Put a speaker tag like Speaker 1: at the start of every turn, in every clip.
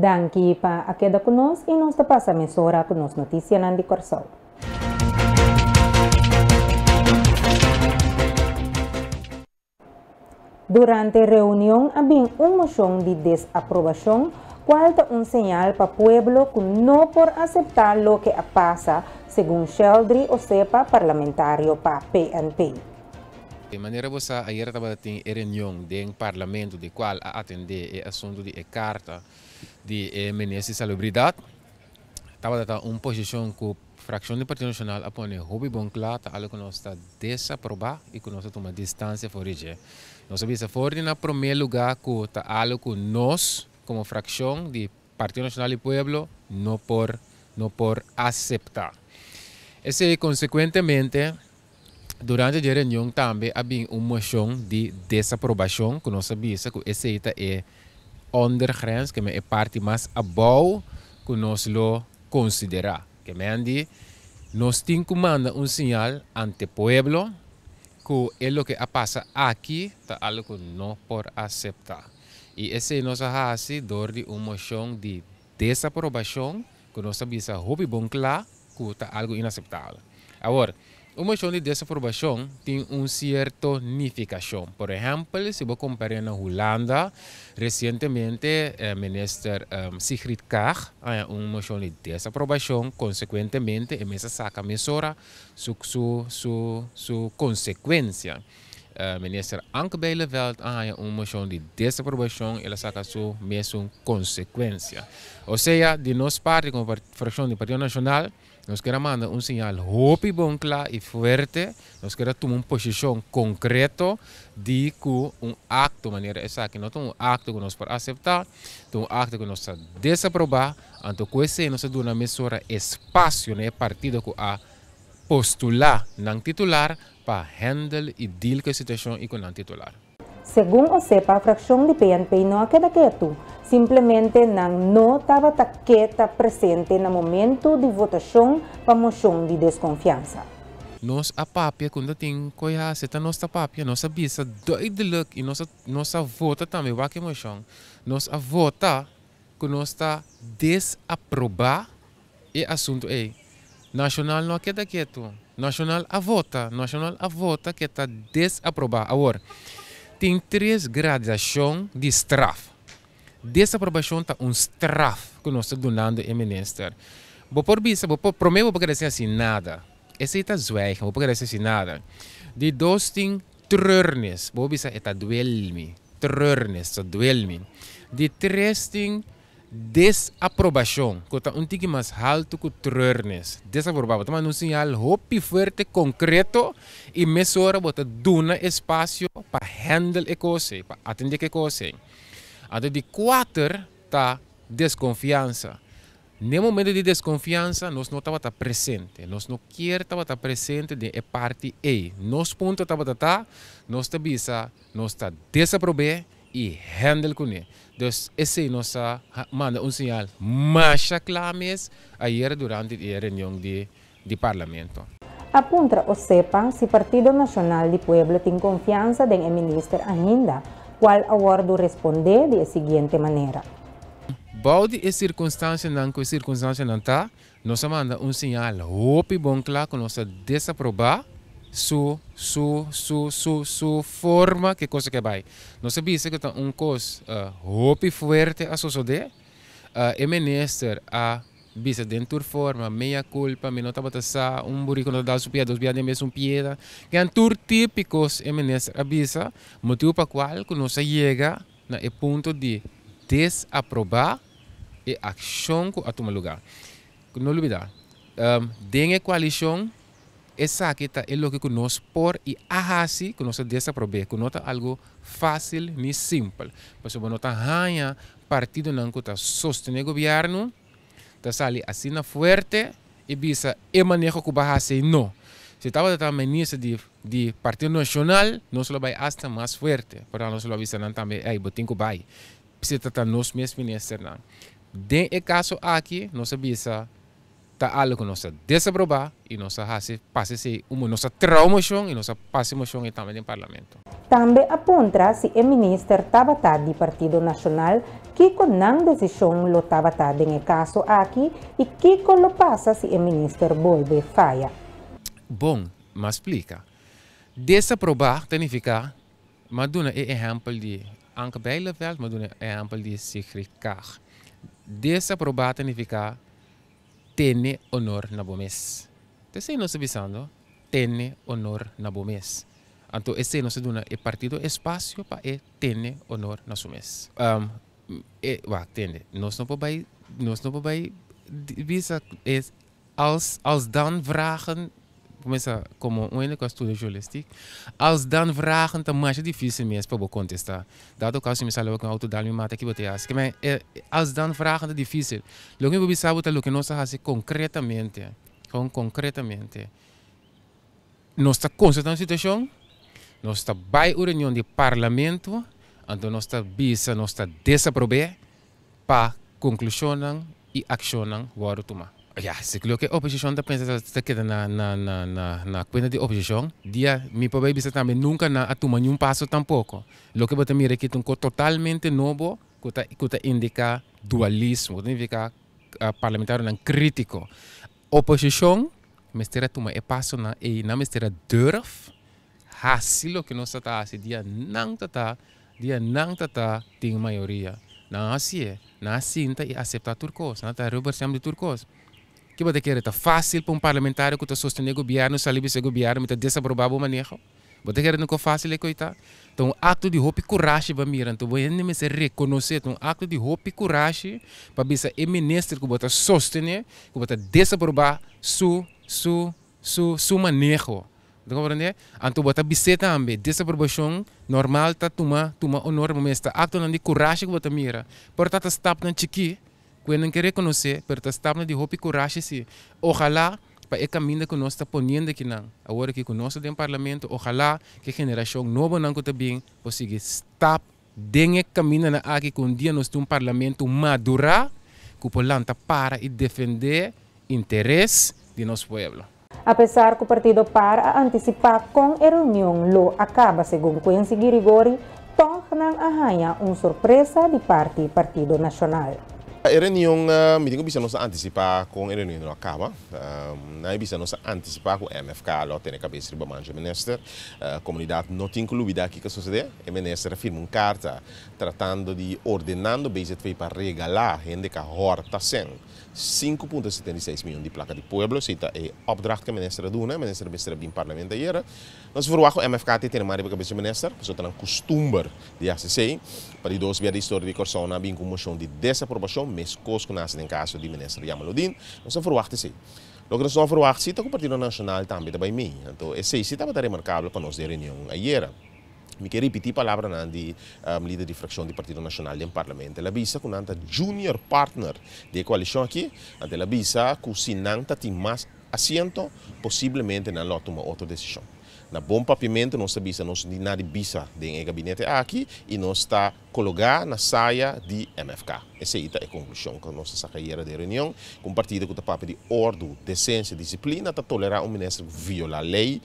Speaker 1: Danki pa a keda ku nos i nos ta pasa mesora ku nos notisianan di Kòrsou. Durante reunion a bin un moshon di desaprobashon kual ta un señal pa pueblo ku no por aseptá loke a pasa, segun Sheldry Osepa, parlamentario pa PNP.
Speaker 2: Manera bo sa ayera tabata tin e reunion den parlamento di kual a atendé e asuntu di e karta di e minister di salubridat. Tabata ta un posishon ku Frakshon di Partido Nashonal a pone hopi bon kla ta algu ku nos ta desaprobá i ku nos ta tuma distansia for di dje. Nos a bisa for di na promé lugá ku ta algu ku nos komo frakshon di Partido Nashonal di Pueblo no por no por aseptá. Esei konsekuentemente durante dje reunion tambe a bin un moshon di desaprobashon ku nos a bisa ku esei ta e ondergrens, ke men e parti mas abou ku nos lo konsiderá. Ke men di, Nos tin ku manda un siñal ante pueblo ku e loke a pasa aki ta algu ku no por aseptá. I esei nos a hasi dor di un moshon di desaprobashon ku nos ta bisa hopi bon kla ku ta algu inaseptabel. Awor, un moshon di desaprobashon tin un sierto nifikashon. Por ehèmpel, si bo kompar'é na Hulanda, resientemente minister Sigrid Kaag haña un moshon di desaprobashon, konsekuentemente e mes a saka mesora su su su su konsekuensia. Minister Ank Bijleveld a haña un moshon di desaprobashon, el a saka su mesun konsekuensia. Osea, di nos parti komo frakshon di Partido Nashonal, Nos kier a manda un señal hopi bon kla i fuerte, nos kier a tuma un posishon konkreto di ku un akto manera esaki no ta un akto ku nos por aseptá, ta un akto ku nos ta desaprobá, anto ku esei nos ta duna mesora espasio na e partido ku a postulá nan titular pa hèndel i deal ku e situashon i ku nan titular.
Speaker 1: Segun Osepa, frakshon di PNP no a keda ketu, simplemente nan no tabata ke ta presente na momentu di votashon pa moshon di deskonfiansa.
Speaker 2: Nos a papia ku no tin koe hasi, ta nos ta papia, nos a bisa duidelijk i nos a nos a vota tambe wak e moshon, nos a vota ku nos ta desaprobá e asuntu ei. Nashonal no a keda ketu. Nashonal a vota. Nashonal a vota ke ta desaprobá. Awor, tin tres gradashon di straf. Desaprobashon ta un straf ku nos ta dunando e minister. Bo por bisa, bo por, promé bo por keda sin hasi nada. Esei ta zwijgen, bo por keda sin hasi nada. Di dos tin treurnis, bo por bisa e ta duel mi. Treurnis, ta duel mi. Di tres tin Desaprobashon, ku ta un tiki mas haltu ku treurnis. Desaprobá, bo ta manda un siñal hopi fuerte, konkreto, i mesora bo ta duna espasio pa hèndel e kos ei, pa atendé ku e kos ei. Anto di kuater ta deskonfiansa. N'e momento di deskonfiansa nos no tabata presente, nos no kier tabata presente den e parti ei. Nos punto tabata ta, nos ta bisa nos ta desaprob'é i hèndel kuné. Dus esei nos a manda un señal masha kla mes ayer durante di e reunion di di Parlamento.
Speaker 1: A puntra Osepa si Partido Nashonal di Pueblo tin konfiansa den e minister ainda, kual a wòrdu respondé di e siguiente manera.
Speaker 2: Bou di e sirkunstansianan ku e sirkunstansianan ta, Nos a manda un señal hopi bon kla ku nos ta desaprobá su su su su su forma ke kos a ke bai. Nos a bisa ku ta un kos hopi fuerte a sosodé. E minister a bisa den tur forma, mea culpa, mi no tabata sa, un buriku no ta dal su pia dos bia den mesun pieda. Kian tur típikos e minister a bisa, motibu pa kual ku nos a yega na e punto di desaprobá e akshon ku a tuma lugá. No lubidá, den e koalishon esaki ta e loke ku nos por i a hasi ku nos a desaprob'é, ku no ta algu fásil ni simpel. Pasobra bo no ta haña partidonan ku ta sostené gobièrnu ta sali asina fuerte i bisa e maneho ku bo a hasi ei no. Si tabata ta minister di di Partido Nashonal nos lo bai asta mas fuerte, pero nos lo a bisa nan tambe ei bo tin ku bai. Si ta ta nos mes ministernan. Den e kaso aki nos a bisa. Ta algu ku nos a desaprobá i nos a hasi pasa esei un nos a traha un moshon i nos a pasa e moshon ei tambe den parlamento.
Speaker 1: Tambe a puntra si e minister tabata di Partido Nashonal kiko nan desishon lo tabata den e kaso aki i kiko lo pasa si e minister bolbe faya.
Speaker 2: Bon, m'a splika. Desaprobá ta nifiká, m'a duna e ehèmpel di Anke Bijleveld, m'a duna e ehèmpel di Sigrid Kaag. Desaprobá ta nifiká tene honor na bo mes. Ta esei nos ta bisando, tene honor na bo mes. Anto esei nos ta duna e partido espasio pa e tene honor na su mes. E, wak, tende, nos no por bai, nos no por bai bisa e als, als dan vragen Kumesa komo un hende ku a studia journalistiek, als dan vragen ta masha difícil mes pa bo kontestá. Dado kaso si mi sali awor ku un outo dal mi mata, ki bo ta hasi? Ke men, e als dan vragen ta difícil. Loke mi por bisa bo ta loke nos a hasi konkretamente, kon konkretamente. Nos ta konstatá un situashon, nos ta bai un reunion di parlamento, anto nos ta bisa nos ta desaprob'é pa konklushonnan i akshonnan wòrdu tumá. Ya, si loke oposishon ta pensa ta keda na na na na na kuenta di oposishon, dia mi por bai bisa tambe nunka nan a tuma niun paso tampoko. Loke bo ta mira aki ta un kos totalmente nobo ku ta ku ta indiká dualismo, ku ta nifiká parlamentarionan krítiko. Oposishon mester a tuma e pasonan ei, nan mester a durf hasi loke nos ta ta hasi dia nan ta ta Dia nan ta ta tin mayoria. Nan a hasié. Nan a sinta i aseptá tur kos. Nan ta rubber stamp di tur kos. Ke bo ta kere? Ta fásil pa un parlamentario ku ta sostené gobièrnu sali bisa e gobièrnu mi ta desaprobá bo maneho? Bo ta kere ta un kos fásil e koitá? Ta un akto di hopi kurashi pa mira. Anto bo hende mester rekonosé ta un akto di hopi kurashi pa bisa e minister ku bo ta sostené ku bo ta desaprobá su su su su maneho. Bo ta komprendé? Anto bo ta bis'é tambe, desaprobashon normal ta tuma tuma honor bo mes. Ta aktonan di kurashi ku bo ta mira. Por ta ta stapnan chikí ku e nan ke rekonosé, pero ta stapnan di hopi kurashi sí. Ohalá pa e kaminda ku nos ta poniendo akinan, awor aki ku nos ta den parlamento, ohalá ku e generashon nobonan ku ta bin por sigui stap den e kamindanan aki ku un dia nos tin un parlamento madurá ku por lanta para i defendé interes di nos pueblo.
Speaker 1: Apesar ku partido par a antisipá kon e reunion lo a kaba segun Quincy Girigori, tòg nan a haña un sorpresa di parti Partido Nashonal.
Speaker 3: E reunion, mi tin ku bisa nos a antisipá kon e reunion lo a kaba. Nan a bisa nos a antisipá ku MFK lo a tene kabes riba manja minister. Komunidat no tin ku lubidá kiko a sosodé. E minister a firma un karta tratando di ordenando BZV pa regalá hende ku a hòrta sèn. 5,76 miyon di plaka di pueblo, esei ta e opdracht ku e minister a duna, e minister mester a bin parlamento ayera. Nos verwagt ku MFK ta tene mas riba kabes di minister, pasobra ta nan kustumber di hasi esei. Pa di dos bia di historia di Kòrsou nan a bin ku un moshon di desaprobashon, meskos ku nan hasi den kaso di minister Jamaloodin. Nos a verwagt esei. Loke nos no a verwagt si ta ku Partido Nashonal tambe ta bai mei. Anto esei si tabata remarkabel pa nos den reunion ayera. Mi ke ripití palabranan di lider di frakshon di Partido Nashonal den Parlamento. El a bisa ku nan ta junior partner di e koalishon aki. Anto el a bisa ku si nan ta tin mas asiento, posiblemente nan lo a tuma otro desishon. Na bon papiamentu nos ta bisa nos no tin nada di bisa den e gabinete aki i nos ta kologá na saya di MFK. Esei ta e konklushon ku nos ta saka ayera den reunion, ku un partido ku ta papia di ordu, desensia, disiplina ta tolerá un minister ku violá lei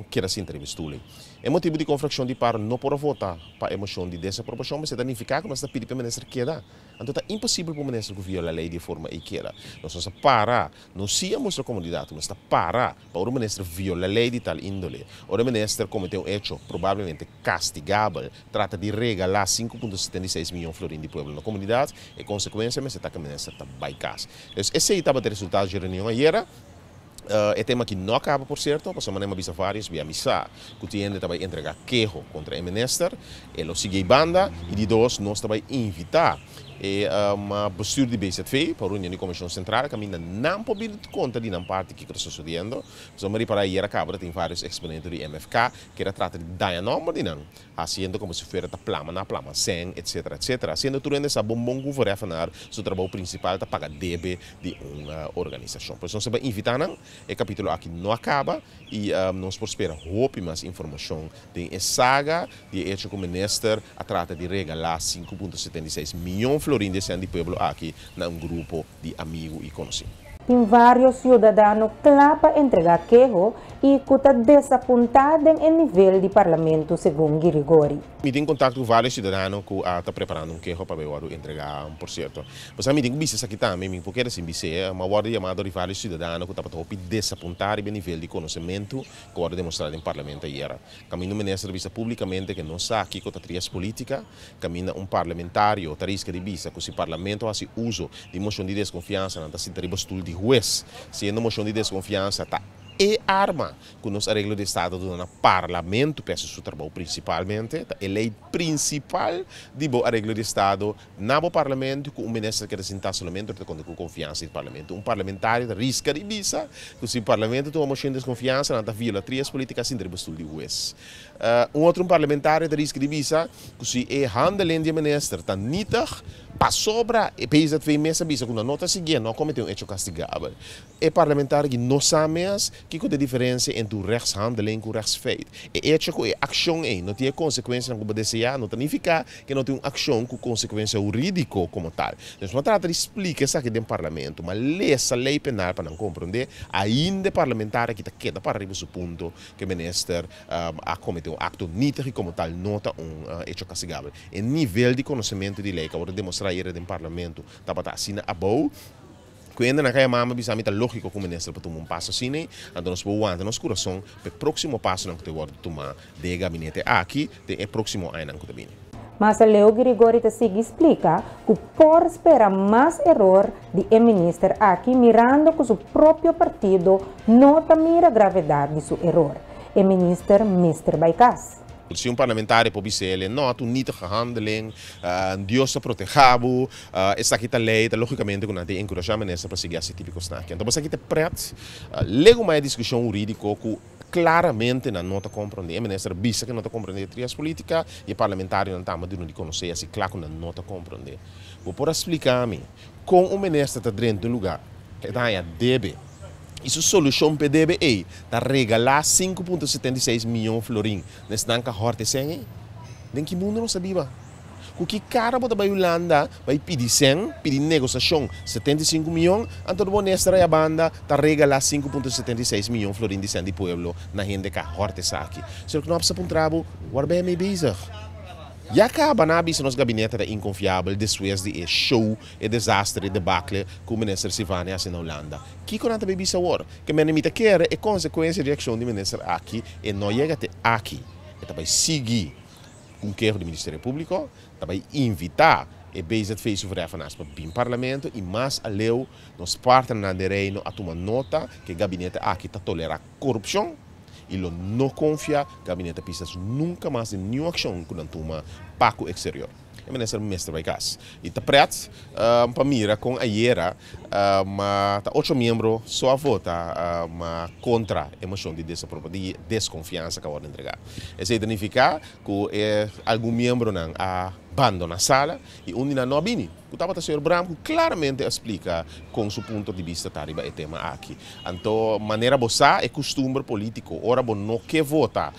Speaker 3: keda sinta riba e stul ei. E motibu di kon frakshon di par no por a vota pa e moshon di desaprobashon mester ta nifiká ku nos ta pidi pa e minister keda. Anto ta imposibel pa un minister ku viola lei di e forma ei keda. Nos no sa para, nos sí a mustra komunidat ku nos ta para pa ora un minister viola lei di tal índole, ora e minister kometé un echo probablemente kastigabel, trata di regalá 5,76 miyon florin di pueblo na komunidat, e konsekuensia mester ta ku e minister ta bai kas. Dus esei tabata e resultado dje reunion ayera. E tema aki no a kaba por sierto, pasobra manera mi a bisa varios bia mi sa ku tin hende ta bai entrega keho kontra e minister, e lo sigui ei banda, i di dos nos ta bai invitá e bestuur di BZV pa reunion di Komishon Sentral kaminda nan por bini konta di nan parti kiko ta sosodiendo, pasobra mi ripara ayer a kaba ta tin varios eksponente di MFK kere a trata di daña nòmber di nan. Haciendo como si fuera ta plama na plama cen, etcetera, etcetera. Haciendo tur hende sa bon bon cu vereffenaar su trabou principal ta paga debe di un organisacion. Pues nos ta bay invita nan. E capitulo aki no a caba y nos por spera hopi mas informacion den e saga di e hecho cu minister a trata di regala 5,76 miyon florin di e cen di pueblo aki na un grupo di amigo y conoci.
Speaker 1: Tin varios ciudadano cla pa entrega keho y cu ta desapunta den e nivel di parlamento, segun Girigori.
Speaker 3: Mi tin contacto cu varios ciudadano cu ta preparando un keho pa bay entrega, por cierto. Mas mi tin cu bisa aki tambe, mi por kere sin bisa, m'a wordo yama di varios ciudadano cu ta hopi desapunta e nivel di conocimento cu a demostra den parlamento ayera. Caminda minister a bisa publicamente cu no sa kico ta trias politica, caminda un parlamentario ta risca di bisa cu si parlamento haci uso di mocion di desconfiansa, nan ta sinta riba stoel di hues, siendo mocion di desconfiansa ta e arma cu nos areglo di Estado na parlamento pa su trabou principalmente, e ley principal di bo areglo di Estado na parlamento cu un minister kier sinta solamente cu confiansa di parlamento. Un parlamentario ta risca di bisa cu si parlamento tuma mocion di desconfiansa, nan ta viola trias politica, sinta riba stoel di hues. Un otro parlamentario ta risca di bisa cu si e handeling di minister ta nietig, pasobra e PZV mes a bisa cu no ta siguiendo, no comete un hecho castigabel. E parlamentario no sa mes kico ta e diferencia entre rechtshandeling y rechtsfeit. E hecho cu e accion ey no tin consecuencia cu desea, no significa cu no tin un accion cu consecuencia huridico como tal. Anto, no trata di splica esaki den parlamento, mas lesa ley penal pa nan comprende, ainda parlamentario cu ta keda para riba su punto cu minister a comete un acto nietig y como tal no ta un hecho castigabel. E nivel di conocimento di ley cu a demostra ayera den parlamento, tabata asina abou, cu ainda nan a yama bisa mi ta logico cu minister pa tuma un paso asina, anto nos por wanta nos curason pa e proximo paso nan cu ta wordo tuma den gabinete aki, e proximo aña cu ta bini.
Speaker 1: Mas Leo Girigori ta sigui splica cu por spera mas eror di e minister aki, mirando cu su propio partido no ta mira gravedad di su eror. E minister mester bay cas.
Speaker 3: Si un parlamentario por bisa, no, ta nietige handeling, Dios ta proteha bo, esaki ta ley, ta logicamente cu nan ta encurasha minister pa sigui e tipico snack. Anto, esaki ta pret, lego mas discusion huridico cu claramente no ta comprende. E minister bisa cu no ta comprende trias politica y e parlamentario no ta di conoce, asina claro cu no ta comprende. Bo por splica mi, con un minister ta den un lugar, cu ta debe, y su solucion pa debe ta regala 5,76 miyon florin na esnan cu a horta shen? Den ki mundo nos ta biba? Cu ki cara bo ta bay Hulanda, bay pidi 100, pidi negociacion 75 miyon, anto bo minister e banda ta regala 5,76 miyon florin di shen di pueblo na hende cu a horta esaki? Señor Knops a puntra bo, waar ben je mee bezig? Ya caba nan a bisa nos gabinete ta inconfiabel despues di e show e desastre e debacle cu minister Silvania a haci na Hulanda. Kico nan ta bisa awor? Cu mi ta kere e consecuencia di accion di minister aki e no yega te aki. E ta bay sigui cu keho di Ministerio Publico, ta bay invita e BZV su verheffenaars pa bin parlamento y mas aleu nos partnernan den Reino a tuma nota cu e gabinete aki ta tolera corupcion y lo no confia gabinete Pisas nunca mas den ningun accion cu nan tuma pa cu exterior. E minister mester bay cas. Y ta pret pa mira con ayera ta ocho miembro so a vota contra e mocion di di desconfiansa cu a entrega. Esey ta significa cu algun miembro nan a bandona sala y un no a bini. Tabata señor Bram cu claramente a splica cu su punto di bista ta riba e tema aki. Anto, manera bo sa e custumber politico, ora bo no kier vota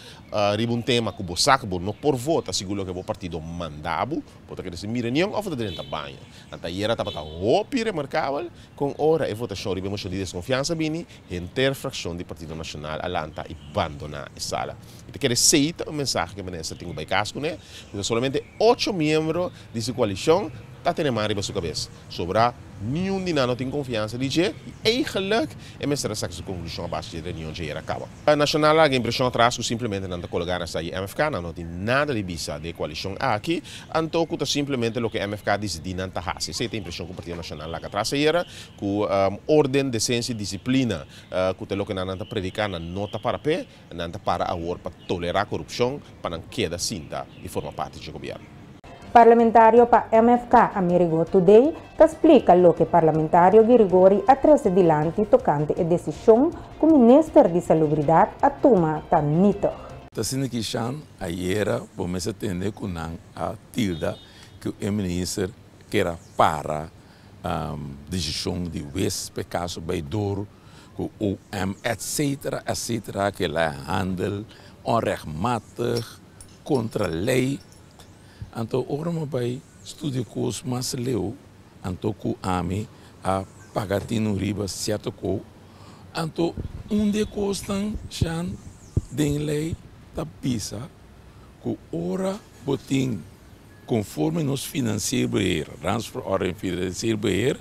Speaker 3: riba un tema cu bo sa cu bo no por vota segun loke bo partido manda bo, bo ta keda sin mira ningun of ta drenta baño. Anto, ayera tabata hopi remarcabel con ora e votacion riba mocion di desconfiansa bini, henter fraccion di Partido Nacional a lanta y bandona e sala. Y ta kere esey ta un mensahe cu minister tin cu bay cas cune, solamente ocho miembro di su coalicion ta tene man riba su cabes. Sobra ningun di nan no tin confiansa den dje, y eigenlijk e minister a saca su conclusion a base di reunion cu a caba. Nacional a impresion atras cu simplemente nan ta coloca na e MFK, no tin nada di bisa di coalicion aki, anto cu ta simplemente loke MFK dicidi nan ta haci. Esey ta e impresion cu Partido Nacional a laga atras ayera, cu orden, decencia y disciplina, cu ta loke nan ta predica, nan no ta para pe, nan ta para awor pa tolera corupcion, pa nan keda sinta y forma parti di gobierno.
Speaker 1: Parlamentario pa MFK Amerigo Today ta splica loke parlamentario Girigori a trece dilanti tocante e decision cu minister di Salubridad a tuma ta nietig.
Speaker 4: Asina cu Shan ayera bo mester tende cu nan a tilda cu e minister kier a para decision di hues pa caso bay door cu OM, etc., etc., cu el a handel onrechtmatig, contra ley. Anto, ora mi bay studia cos mas leu, anto cu ami a Paga tinu riba sierto kos. Anto un di e kosnan shan den lei ta bisa ku ora bo tin konforme nos Financieel Beheer, Raadsverordening Financieel Beheer,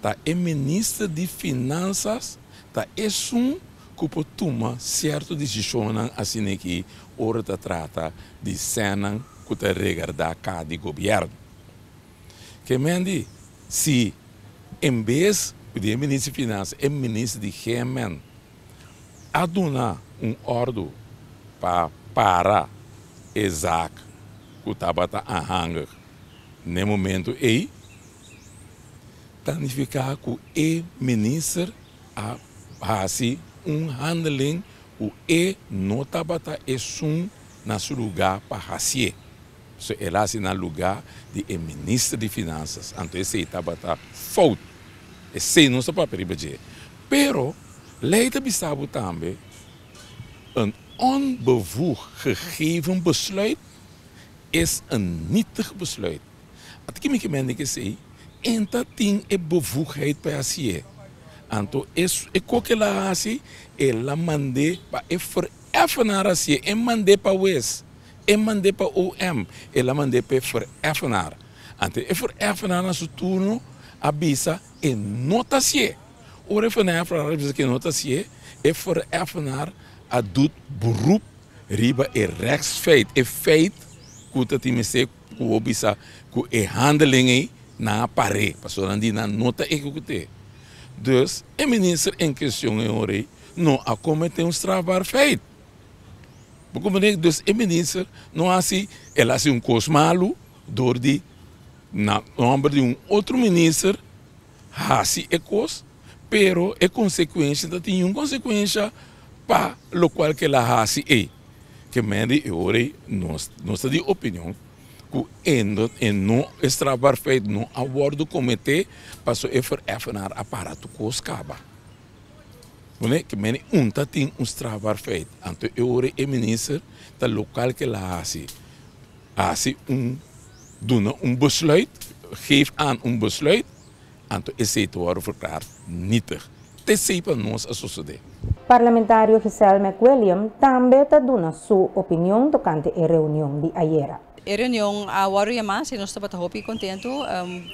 Speaker 4: ta e minister di Finansas ta esun ku por tuma sierto desishonnan asin'aki ora ta trata di sènnan ku ta regardá ka di gobièrnu. Ke men di, si en bes di e minister di Finansa, e minister di GMN a duna un òrdu pa para e zaak ku tabata aanhangig n'e momentu ei, ta nifiká ku e minister a hasi un handeling ku e no tabata esun na su lugá pa hasié. So el a hasi na lugá di e minister di Finansas. Anto esei tabata fout. Esei nos ta papia riba dje. Pero lei ta bisa bo tambe, Een onbevoegd gegeven besluit is een nietig besluit. Ata ki mi ke mende ku esei? En ta tin e bevoegdheid pa e hasié. Anto e e kos ku el a hasi, el a mand'é pa e vereffenaar hasié. E mand'é pa wes. E mand'é pa OM, el a mand'é pa e vereffenaar. Anto e vereffenaar na su turno a bisa e no ta hasié. Ora e vereffenaar a bisa ku e no ta hasié, e vereffenaar a doet beroep riba e rechtsfeit, e feit ku ta tin mester ku bo bisa ku e handeling ei nan a par'é, pasobra nan di nan no ta ehekut'é. Dus e minister en kestion e ora ei no a kometé un strafbaar feit. Bo comprende? Dus e minister no hasi, el hasi un kos malu dor di na nomber di un otro minister hasi e kos, pero e konsekuensha ta tin un konsekuensha pa lokual ku el a hasi ei. Ke men di e ora ei nos nos ta di opinion ku e no e no e strafbaar feit no a wòrdu kometé pasobra e vereffenaar a para tur kos kaba. Pone ke mene un ta tin un strafbaar feit, anto e ora e minister ta lokal ke la hasi, hasi un duna un besluit, geef aan un besluit, anto esei ta wòrdu verklaard nietig. Ta esei pa nos a sosodé.
Speaker 1: Parlamentario Giselle McWilliam tambe ta duna su opinion tokante e reunion di ayera.
Speaker 5: E reunion a wòrdu yamá, si nos tabata hopi kontentu.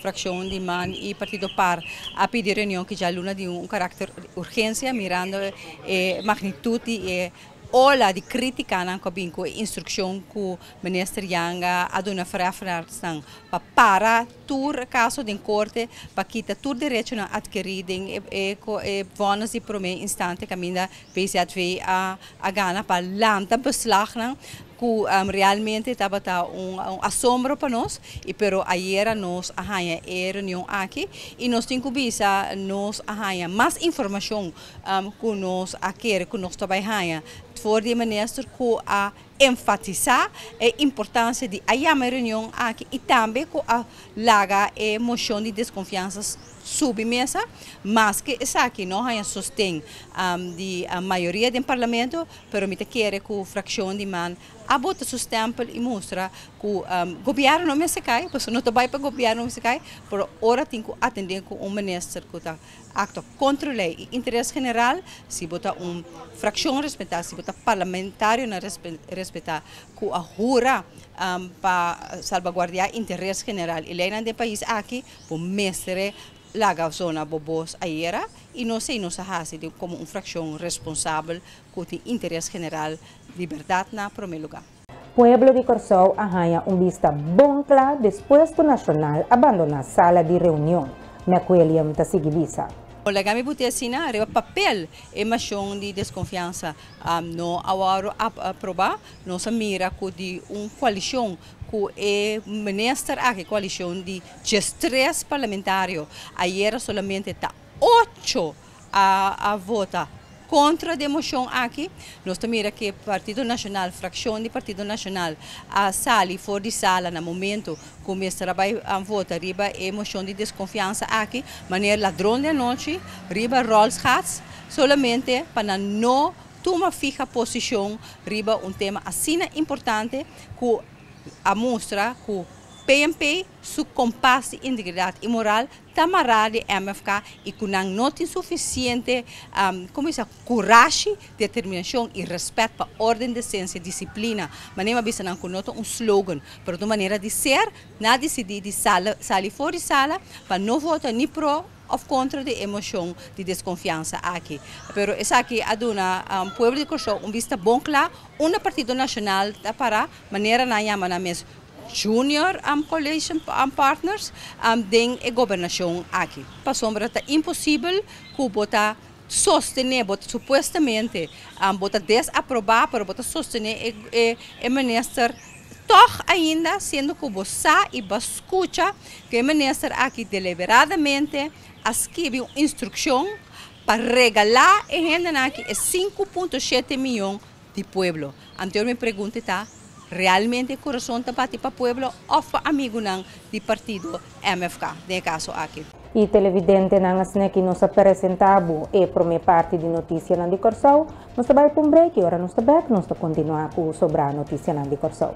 Speaker 5: Frakshon di man i Partido par a pidi reunion ki djaluna di un karakter di urgensia mirando e magnitut di e ola di krítikanan ku a bin ku e instrukshon ku Minister Janga a duna vereffenarsnan pa para tur kaso den korte pa kita tur derechonan atkerí den e vònis di promé instante kaminda VZW a gana pa lanta beslagnan ku realmente tabata un asombro pa nos y pero ayera nos a haña e reunion aki y nos tin ku bisa nos a haña mas informashon ku nos a kere ku nos ta bai haña for di e minister ku a enfatisá e importansia di a yama e reunion aki y tambe ku a laga e moshon di deskonfiansa subi mesa, maske esaki no haña sosten di mayoria den parlamento, pero mi ta kere ku frakshon di man a bota su stèmpel i mustra ku gobièrnu no mester kai, pasobra no ta bai pa gobièrnu mester kai, pero ora tin ku atendé ku un minister ku ta aktua kontra lei i interes general, si bo ta un frakshon respetá, si bo ta parlamentarionan respetá ku a hura pa salbaguardiá interes general i leinan den pais aki, Bo mester laga zona bo bos ayera y nos ey nos a haci di como un fraccion responsabel cu tin interes general di berdad na prome lugar.
Speaker 1: Pueblo di Kòrsou a haña un bista bon kla despues ku Nashonal a bandoná sala di reunion, McWilliam ta sigui bisa.
Speaker 5: Laga mi buti asina riba papel e mashon di deskonfiansa no a wòrdu aprobá. Nos a mira ku di un koalishon ku e minister aki, koalishon di 13 parlamentario, ayera solamente ta ocho a vota kontra di e moshon aki. Nos ta mira ku Partido Nashonal, frakshon di Partido Nashonal a sali for di sala na momento ku mester a bai vota riba e moshon di deskonfiansa aki, manera ladron di anochi riba rolschats, solamente pa nan no tuma fiha posishon riba un tema asina importante ku a mustra ku. PNP su kompas di integridat i moral ta mará di MFK i ku nan no tin sufisiente kon bisa kurashi, determinashon i rèspèt pa órden, desensia, disiplina. Manera mi a bisa nan ku no ta un slogan, pero ta un manera di ser, nan a disidí di sali for di sala pa no vota ni pro òf kontra di e moshon di deskonfiansa aki. Pero esaki a duna pueblo di Kòrsou un bista bon kla unda Partido Nashonal ta pará, manera nan yama nan mes junior coalition partners den e gobernashon aki. Pasobra ta imposibel ku bo ta sostené, bo ta supuestamente bo ta desaprobá, pero bo ta sostené e minister tòg ainda, siendo ku bo sa i bo a skucha ku e minister aki deliberadamente a skibi un instrukshon pa regalá e hendenan aki e 5.7 mion di pueblo. Anto mi pregunta ta, realmente kurason ta bati pa pueblo òf pa amigunan di partido MFK, den e kaso aki?
Speaker 1: I televidentenan, asina aki nos a presentá e promé parti di Notisianan di Kòrsou. Nos ta bai pa un break i ora nos ta bèk, nos ta kontinuá ku sobrá Notisianan di Kòrsou.